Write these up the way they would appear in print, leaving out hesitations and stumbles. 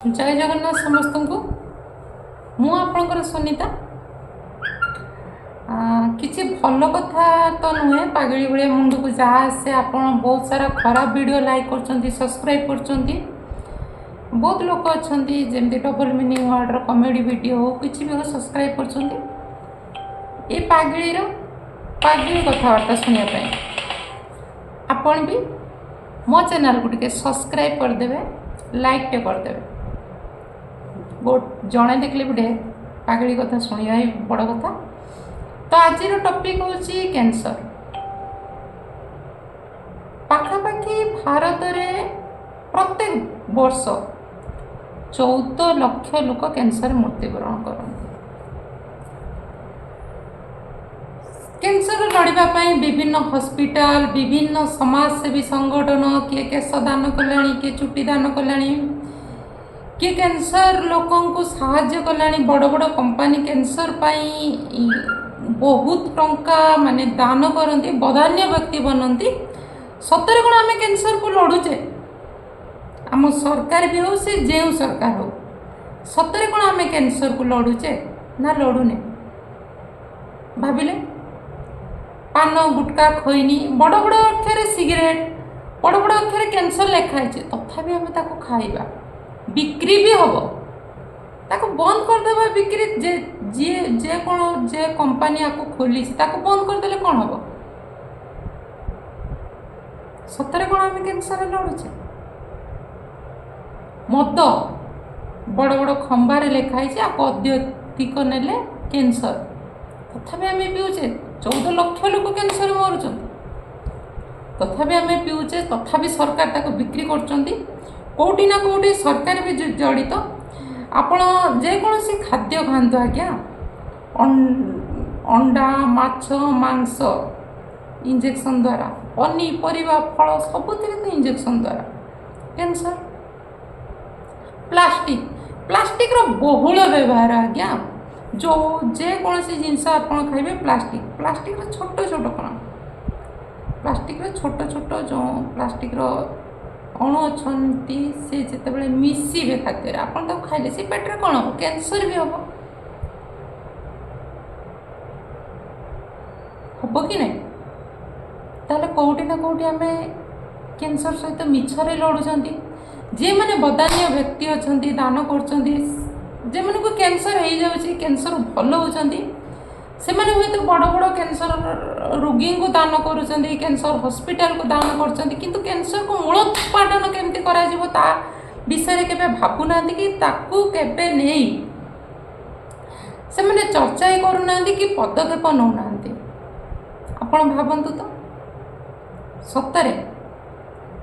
ଜୟ ଜଗନ୍ନାଥ ସମସ୍ତଙ୍କୁ। ମୁଁ ଆପଣଙ୍କର ସୁନିତା। କିଛି ଭଲ କଥା ତ ନୁହେଁ, ପାଗଳି ଭଳିଆ ମୁଣ୍ଡକୁ ଯାହା ଆସେ। ଆପଣ ବହୁତ ସାରା ଖରାପ ଭିଡ଼ିଓ ଲାଇକ୍ କରୁଛନ୍ତି, ସବସ୍କ୍ରାଇବ୍ କରୁଛନ୍ତି। ବହୁତ ଲୋକ ଅଛନ୍ତି, ଯେମିତି ଡବଲ୍ ମିନିଂ ୱାର୍ଡ଼ର କମେଡ଼ି ଭିଡ଼ିଓ ହଉ, କିଛି ବି ହଉ, ସବସ୍କ୍ରାଇବ୍ କରୁଛନ୍ତି ଏ ପାଗିଳିର ପାଗିଳି କଥାବାର୍ତ୍ତା ଶୁଣିବା ପାଇଁ। ଆପଣ ବି ମୋ ଚ୍ୟାନେଲ୍କୁ ଟିକେ ସବସ୍କ୍ରାଇବ୍ କରିଦେବେ, ଲାଇକ୍ଟେ କରିଦେବେ। ଜଣେ ଦେଖିଲେ ବି ଢେର, ପାଗିଳି କଥା ଶୁଣିବା ହିଁ ବଡ଼ କଥା। ତ ଆଜିର ଟପିକ୍ ହେଉଛି କ୍ୟାନ୍ସର। ପାଖାପାଖି ଭାରତରେ ପ୍ରତ୍ୟେକ ବର୍ଷ 14 ଲକ୍ଷ ଲୋକ କ୍ୟାନ୍ସର ମୃତ୍ୟୁବରଣ କରନ୍ତି। କ୍ୟାନ୍ସର ଲଢ଼ିବା ପାଇଁ ବିଭିନ୍ନ ହସ୍ପିଟାଲ, ବିଭିନ୍ନ ସମାଜସେବୀ ସଂଗଠନ, କିଏ କେଶ ଦାନ କଲାଣି, କିଏ ଚୁଟି ଦାନ କଲାଣି, କିଏ କ୍ୟାନ୍ସର ଲୋକଙ୍କୁ ସାହାଯ୍ୟ କଲାଣି। ବଡ଼ ବଡ଼ କମ୍ପାନୀ କ୍ୟାନ୍ସର ପାଇଁ ବହୁତ ଟଙ୍କା ମାନେ ଦାନ କରନ୍ତି, ବଦାନ୍ୟ ବ୍ୟକ୍ତି ବନନ୍ତି। ସତରେ କ'ଣ ଆମେ କ୍ୟାନ୍ସରକୁ ଲଢ଼ୁଛେ? ଆମ ସରକାର ବି ହଉ, ସେ ଯେଉଁ ସରକାର ହଉ, ସତରେ କ'ଣ ଆମେ କ୍ୟାନ୍ସରକୁ ଲଢ଼ୁଛେ ନା ଲଢ଼ୁନେ? ଭାବିଲେ ପାନ, ଗୁଟକା, ଖଇନି, ବଡ଼ ବଡ଼ ଅକ୍ଷରେ ସିଗାରେଟ୍, ବଡ଼ ବଡ଼ ଅକ୍ଷରେ କ୍ୟାନ୍ସର ଲେଖା ହେଇଛି, ତଥାପି ଆମେ ତାକୁ ଖାଇବା, ବିକ୍ରି ବି ହେବ। ତାକୁ ବନ୍ଦ କରିଦେବା ବିକ୍ରି। ଯେ ଯିଏ ଯେ କ'ଣ ଯେ କମ୍ପାନୀ ଆକୁ ଖୋଲିଛି, ତାକୁ ବନ୍ଦ କରିଦେଲେ କ'ଣ ହେବ? ସତରେ କ'ଣ ଆମେ କ୍ୟାନ୍ସରରେ ଲଢ଼ୁଛେ? ମଦ, ବଡ଼ ବଡ଼ ଖମ୍ବାରେ ଲେଖା ହେଇଛି, ଆକୁ ଅତ୍ୟଧିକ ନେଲେ କ୍ୟାନ୍ସର, ତଥାପି ଆମେ ପିଉଛେ। 14 ଲକ୍ଷ ଲୋକ କ୍ୟାନ୍ସର ମରୁଛନ୍ତି, ତଥାପି ଆମେ ପିଉଛେ, ତଥାପି ସରକାର ତାକୁ ବିକ୍ରି କରୁଛନ୍ତି। କେଉଁଠି ନା କେଉଁଠି ସରକାର ବି ଜଡ଼ିତ। ଆପଣ ଯେକୌଣସି ଖାଦ୍ୟ ଖାଆନ୍ତୁ ଆଜ୍ଞା, ଅଣ୍ଡା, ମାଛ, ମାଂସ ଇଞ୍ଜେକ୍ସନ୍ ଦ୍ୱାରା, ପନିପରିବା, ଫଳ ସବୁଥିରେ ତ ଇଞ୍ଜେକ୍ସନ୍ ଦ୍ୱାରା କ୍ୟାନ୍ସର। ପ୍ଲାଷ୍ଟିକ୍, ପ୍ଲାଷ୍ଟିକ୍ର ବହୁଳ ବ୍ୟବହାର ଆଜ୍ଞା। ଯେଉଁ ଯେକୌଣସି ଜିନିଷ ଆପଣ ଖାଇବେ, ପ୍ଲାଷ୍ଟିକ୍, ପ୍ଲାଷ୍ଟିକ୍ର ଛୋଟ ଛୋଟ କଣ, ପ୍ଲାଷ୍ଟିକ୍ର ଛୋଟ ଛୋଟ ଯେଉଁ ପ୍ଲାଷ୍ଟିକ୍ର ଅଣୁ ଅଛନ୍ତି, ସେ ଯେତେବେଳେ ମିଶିବେ ଖାଦ୍ୟରେ, ଆପଣ ତାକୁ ଖାଇଲେ ସେ ପେଟରେ କ'ଣ ହେବ? କ୍ୟାନ୍ସର ବି ହେବ। ହେବ କି ନାହିଁ? ତାହେଲେ କେଉଁଠି ନା କେଉଁଠି ଆମେ କ୍ୟାନ୍ସର ସହିତ ମିଛରେ ଲଢ଼ୁଛନ୍ତି। ଯିଏମାନେ ବଦାନ୍ୟ ବ୍ୟକ୍ତି ଅଛନ୍ତି, ଦାନ କରୁଛନ୍ତି, ଯେଉଁମାନଙ୍କୁ କ୍ୟାନ୍ସର ହେଇଯାଉଛି, କ୍ୟାନ୍ସର ଭଲ ହେଉଛନ୍ତି, ସେମାନେ ହୁଏତ ବଡ଼ ବଡ଼ କ୍ୟାନ୍ସର ରୋଗୀଙ୍କୁ ଦାନ କରୁଛନ୍ତି, କ୍ୟାନ୍ସର ହସ୍ପିଟାଲକୁ ଦାନ କରୁଛନ୍ତି, କିନ୍ତୁ କ୍ୟାନ୍ସରକୁ ମୂଳୋତ୍ପାଟନ କେମିତି କରାଯିବ ତା ବିଷୟରେ କେବେ ଭାବୁନାହାନ୍ତି କି ତାକୁ କେବେ ନେଇ ସେମାନେ ଚର୍ଚ୍ଚା ହିଁ କରୁନାହାନ୍ତି କି ପଦକ୍ଷେପ ନେଉନାହାନ୍ତି। ଆପଣ ଭାବନ୍ତୁ ତ, ସତରେ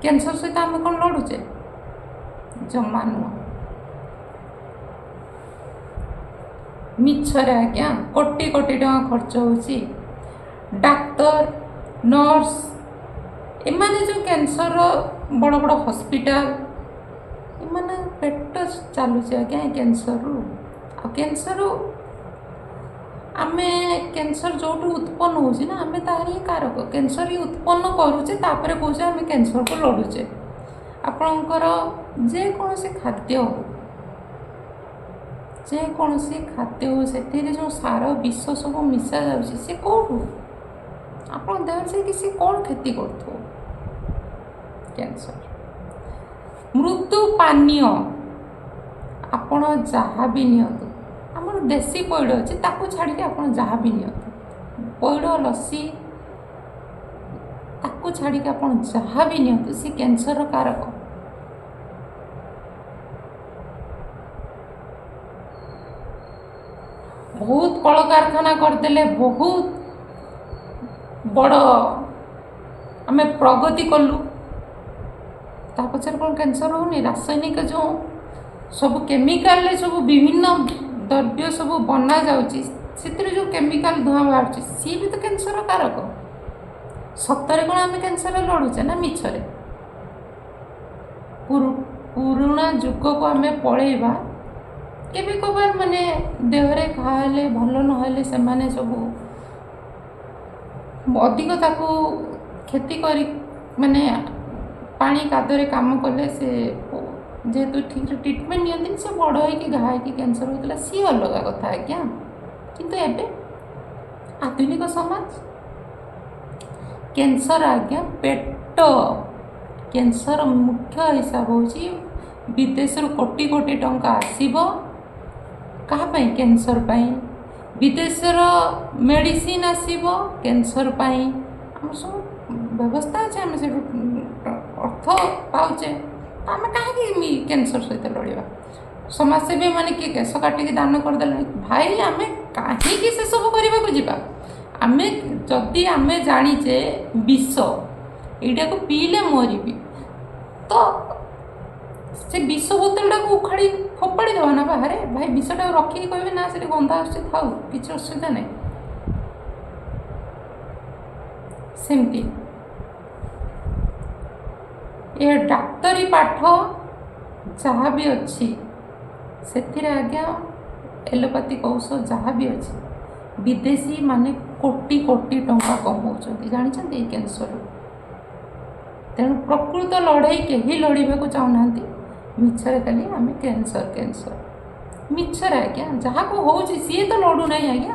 କ୍ୟାନ୍ସର ସହିତ ଆମେ କ'ଣ ଲଢ଼ୁଛେ? ଜମା ନୁହଁ। ମିଛରେ ଆଜ୍ଞା କୋଟି କୋଟି ଟଙ୍କା ଖର୍ଚ୍ଚ ହେଉଛି। ଡାକ୍ତର, ନର୍ସ, ଏମାନେ ଯେଉଁ କ୍ୟାନ୍ସରର ବଡ଼ ବଡ଼ ହସ୍ପିଟାଲ, ଏମାନେ ପେଟ ଚାଲୁଛି ଆଜ୍ଞା ଏ କ୍ୟାନ୍ସରରୁ। ଆଉ କ୍ୟାନ୍ସର, ଆମେ କ୍ୟାନ୍ସର ଯେଉଁଠୁ ଉତ୍ପନ୍ନ ହେଉଛି ନା, ଆମେ ତାର ହିଁ କାରକ। କ୍ୟାନ୍ସର ହିଁ ଉତ୍ପନ୍ନ କରୁଛେ, ତାପରେ କହୁଛେ ଆମେ କ୍ୟାନ୍ସରକୁ ଲଢ଼ୁଛେ। ଆପଣଙ୍କର ଯେକୌଣସି ଖାଦ୍ୟ ହଉ, ଯେକୌଣସି ଖାଦ୍ୟ ହଉ, ସେଥିରେ ଯେଉଁ ସାର ବିଷ ସବୁ ମିଶା ଯାଉଛି, ସେ କେଉଁଠୁ ଆପଣଙ୍କ ଦେହରେ ଯାଇକି ସେ କ'ଣ କ୍ଷତି କରୁଥିବ? କ୍ୟାନ୍ସର। ମୃଦୁ ପାନୀୟ ଆପଣ ଯାହା ବି ନିଅନ୍ତୁ, ଆମର ଦେଶୀ ପଇଡ଼ ଅଛି, ତାକୁ ଛାଡ଼ିକି ଆପଣ ଯାହା ବି ନିଅନ୍ତୁ, ପଇଡ଼, ଲସି, ତାକୁ ଛାଡ଼ିକି ଆପଣ ଯାହା ବି ନିଅନ୍ତୁ, ସେ କ୍ୟାନ୍ସରର କାରକ। ବହୁତ କଳକାରଖାନା କରିଦେଲେ, ବହୁତ ବଡ଼ ଆମେ ପ୍ରଗତି କଲୁ, ତା ପଛରେ କ'ଣ କ୍ୟାନ୍ସର ହେଉନି? ରାସାୟନିକ ଯେଉଁ ସବୁ କେମିକାଲରେ ସବୁ ବିଭିନ୍ନ ଦ୍ରବ୍ୟ ସବୁ ବନାଯାଉଛି, ସେଥିରେ ଯେଉଁ କେମିକାଲ ଧୂଆଁ ବାହାରୁଛି, ସିଏ ବି ତ କ୍ୟାନ୍ସରର କାରକ। ସତରେ କ'ଣ ଆମେ କ୍ୟାନ୍ସରରେ ଲଢ଼ୁଛେ ନା ମିଛରେ? ପୁରୁଣା ଯୁଗକୁ ଆମେ ପଳେଇବା, କେବେ କବାର ମାନେ ଦେହରେ ଘା ହେଲେ, ଭଲ ନହେଲେ, ସେମାନେ ସବୁ ଅଧିକ ତାକୁ କ୍ଷତି କରି, ମାନେ ପାଣି କାଦୁଅରେ କାମ କଲେ ସେ ଯେହେତୁ ଠିକ୍ରେ ଟ୍ରିଟମେଣ୍ଟ ନିଅନ୍ତିନି, ସେ ବଡ଼ ହେଇକି ଘା ହେଇକି କ୍ୟାନ୍ସର ହେଉଥିଲା, ସିଏ ଅଲଗା କଥା ଆଜ୍ଞା। କିନ୍ତୁ ଏବେ ଆଧୁନିକ ସମାଜ, କ୍ୟାନ୍ସର ଆଜ୍ଞା, ପେଟ କ୍ୟାନ୍ସର ମୁଖ୍ୟ ହିସାବ ହେଉଛି ବିଦେଶରୁ କୋଟି କୋଟି ଟଙ୍କା ଆସିବ। କାହା ପାଇଁ? କ୍ୟାନ୍ସର ପାଇଁ। ବିଦେଶର ମେଡ଼ିସିନ ଆସିବ କ୍ୟାନ୍ସର ପାଇଁ। ଆମର ସବୁ ବ୍ୟବସ୍ଥା ଅଛି, ଆମେ ସେଠୁ ଅର୍ଥ ପାଉଛେ, ତ ଆମେ କାହିଁକି କ୍ୟାନ୍ସର ସହିତ ଲଢ଼ିବା? ସମାଜସେବୀ ମାନେ କିଏ କେଶ କାଟିକି ଦାନ କରିଦେଲେଣି। ଭାଇ, ଆମେ କାହିଁକି ସେସବୁ କରିବାକୁ ଯିବା? ଆମେ ଯଦି ଆମେ ଜାଣିଛେ ବିଷ, ଏଇଟାକୁ ପିଇଲେ ମରିବି, ତ ସେ ବିଷ ବୋତଲଟାକୁ ଉଖାଡ଼ି ଫୋପାଡ଼ି ଦେବା ନା ବାହାରେ? ଭାଇ, ବିଷଟାକୁ ରଖିକି କହିବେ ନା ସେଠି ଗନ୍ଧ ଆସୁଛି, ଥାଉ, କିଛି ଅସୁବିଧା ନାହିଁ। ସେମିତି ଏ ଡାକ୍ତରୀ ପାଠ ଯାହା ବି ଅଛି, ସେଥିରେ ଆଜ୍ଞା ଏଲୋପାତିକ ଔଷଧ ଯାହା ବି ଅଛି, ବିଦେଶୀ ମାନେ କୋଟି କୋଟି ଟଙ୍କା କମାଉଛନ୍ତି, ଜାଣିଛନ୍ତି, ଏଇ କ୍ୟାନ୍ସରରୁ। ତେଣୁ ପ୍ରକୃତ ଲଢ଼େଇ କେହି ଲଢ଼ିବାକୁ ଚାହୁଁନାହାନ୍ତି। ମିଛରେ ଖାଲି ଆମେ କ୍ୟାନ୍ସର କ୍ୟାନ୍ସର, ମିଛରେ ଆଜ୍ଞା। ଯାହାକୁ ହେଉଛି ସିଏ ତ ଲଢ଼ୁନାହିଁ ଆଜ୍ଞା।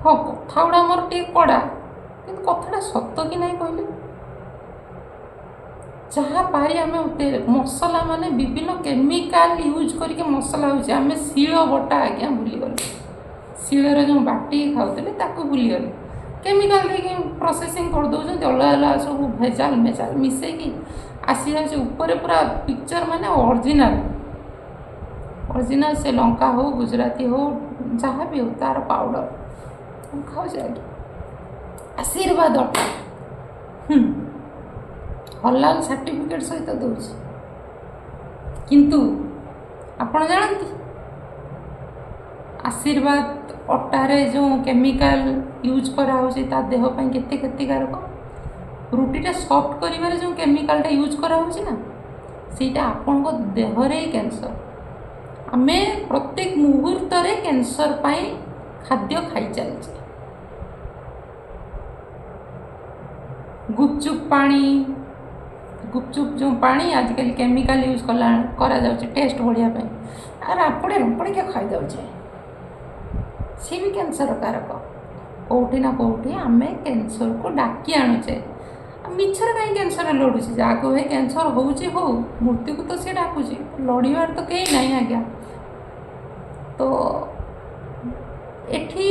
ହଁ, କଥା ଗୁଡ଼ା ମୋର ଟିକେ କଡ଼ା, କିନ୍ତୁ କଥାଟା ସତ କି ନାହିଁ କହିଲେ? ଯାହା ପାରି ଆମେ ମସଲା ମାନେ ବିଭିନ୍ନ କେମିକାଲ ୟୁଜ୍ କରିକି ମସଲା ହେଉଛି। ଆମେ ଶିଳ ବଟା ଆଜ୍ଞା ଭୁଲିଗଲେ। ଶିଳରେ ଯେଉଁ ବାଟିକି ଖାଉଥିଲେ ତାକୁ ଭୁଲିଗଲେ। କେମିକାଲ ଦେଇକି ପ୍ରୋସେସିଂ କରିଦେଉଛନ୍ତି, ଅଲଗା ଅଲଗା ସବୁ ଭେଜାଲ ମେଜାଲ ମିଶେଇକି ଆସିଯାଉଛି ଉପରେ ପୁରା ପିକ୍ଚର, ମାନେ ଅରିଜିନାଲ ଅରିଜିନାଲ। ସେ ଲଙ୍କା ହଉ, ଗୁଜୁରାତି ହଉ, ଯାହା ବି ହଉ, ତାର ପାଉଡ଼ର ଖାଉଛି ଆଜ୍ଞା। ଆଶୀର୍ବାଦ ଅଟା ହଲାଲ ସାର୍ଟିଫିକେଟ୍ ସହିତ ଦେଉଛି। କିନ୍ତୁ ଆପଣ ଜାଣନ୍ତି ଆଶୀର୍ବାଦ ଅଟାରେ ଯେଉଁ କେମିକାଲ ୟୁଜ୍ କରାହେଉଛି ତା ଦେହ ପାଇଁ କେତେ କ୍ଷତିକାରକ? ରୁଟିଟା ସଫ୍ଟ କରିବାରେ ଯେଉଁ କେମିକାଲଟା ୟୁଜ୍ କରାହେଉଛି ନା, ସେଇଟା ଆପଣଙ୍କ ଦେହରେ ହିଁ କ୍ୟାନ୍ସର। ଆମେ ପ୍ରତ୍ୟେକ ମୁହୂର୍ତ୍ତରେ କ୍ୟାନ୍ସର ପାଇଁ ଖାଦ୍ୟ ଖାଇ ଚାଲିଛେ। ଗୁପଚୁପ୍ ପାଣି, ଗୁପଚୁପ୍ ଯେଉଁ ପାଣି, ଆଜିକାଲି କେମିକାଲ ୟୁଜ୍ କରାଯାଉଛି ଟେଷ୍ଟ ବଢ଼ିବା ପାଇଁ। ଆଉ ରାମ୍ପୁଡ଼ି ରାମ୍ପୁଡ଼ିକି ଖାଇଦେଉଛେ, ସିଏ ବି କ୍ୟାନ୍ସର କାରକ। କେଉଁଠି ନା କେଉଁଠି ଆମେ କ୍ୟାନ୍ସରକୁ ଡାକି ଆଣୁଛେ। ମିଛରେ କାହିଁ କ୍ୟାନ୍ସର ଲଢ଼ୁଛି? ଯାହାକୁ ଭାଇ କ୍ୟାନ୍ସର ହେଉଛି ହଉ, ମୃତ୍ୟୁକୁ ତ ସିଏ ଡାକୁଛି, ଲଢ଼ିବାର ତ କେହି ନାହିଁ ଆଜ୍ଞା। ତ ଏଠି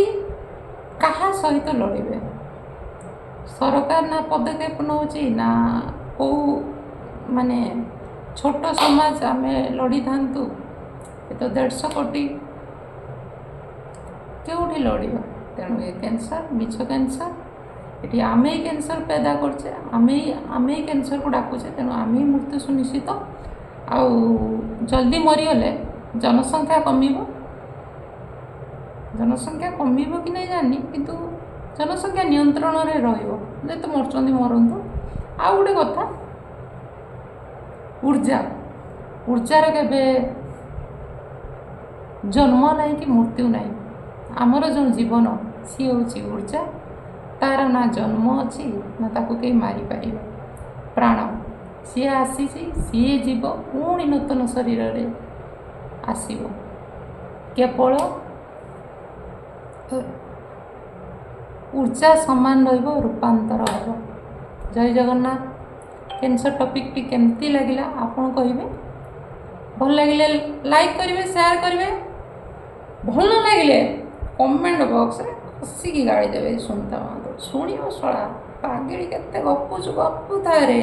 କାହା ସହିତ ଲଢ଼ିବେ? ସରକାର ନା ପଦକ୍ଷେପ ନେଉଛି ନା କେଉଁ ମାନେ ଛୋଟ ସମାଜ ଆମେ ଲଢ଼ିଥାନ୍ତୁ? ଏ ତ 150 କୋଟି, କେଉଁଠି ଲଢ଼ିବା? ତେଣୁ ଏ କ୍ୟାନ୍ସର ମିଛ କ୍ୟାନ୍ସର। ଏଠି ଆମେ ହିଁ କ୍ୟାନ୍ସର ପେଦା କରୁଛେ, ଆମେ ହିଁ କ୍ୟାନ୍ସରକୁ ଡାକୁଛେ, ତେଣୁ ଆମେ ହିଁ ମୃତ୍ୟୁ ସୁନିଶ୍ଚିତ। ଆଉ ଜଲ୍ଦି ମରିଗଲେ ଜନସଂଖ୍ୟା କମିବ। ଜନସଂଖ୍ୟା କମିବ କି ନାହିଁ ଜାଣିନି, କିନ୍ତୁ ଜନସଂଖ୍ୟା ନିୟନ୍ତ୍ରଣରେ ରହିବ। ଯେତେ ମରୁଛନ୍ତି ମରନ୍ତୁ। ଆଉ ଗୋଟେ କଥା, ଉର୍ଜା, ଉର୍ଜାର କେବେ ଜନ୍ମ ନାହିଁ କି ମୃତ୍ୟୁ ନାହିଁ। ଆମର ଯେଉଁ ଜୀବନ ସିଏ ହେଉଛି ଉର୍ଜା। ତାର ନା ଜନ୍ମ ଅଛି ନା ତାକୁ କେହି ମାରିପାରିବେ। ପ୍ରାଣ ସିଏ ଆସିଛି, ସିଏ ଯିବ, ପୁଣି ନୂତନ ଶରୀରରେ ଆସିବ। କେବଳ ଉର୍ଜା ସମାନ ରହିବ, ରୂପାନ୍ତର ହେବ। ଜୟ ଜଗନ୍ନାଥ। କ୍ୟାନ୍ସର ଟପିକ୍ଟି କେମିତି ଲାଗିଲା ଆପଣ କହିବେ। ଭଲ ଲାଗିଲେ ଲାଇକ୍ କରିବେ, ସେୟାର କରିବେ। ଭଲ ନ ଲାଗିଲେ କମେଣ୍ଟ ବକ୍ସରେ କଷିକି ଗାଳି ଦେବେ। ଶୁଣିତା ମହାନ୍ତ ଶୁଣିବ, ଶଳା ପାଗିଳି କେତେ ଗପୁଛୁ, ଗପୁଥାରେ।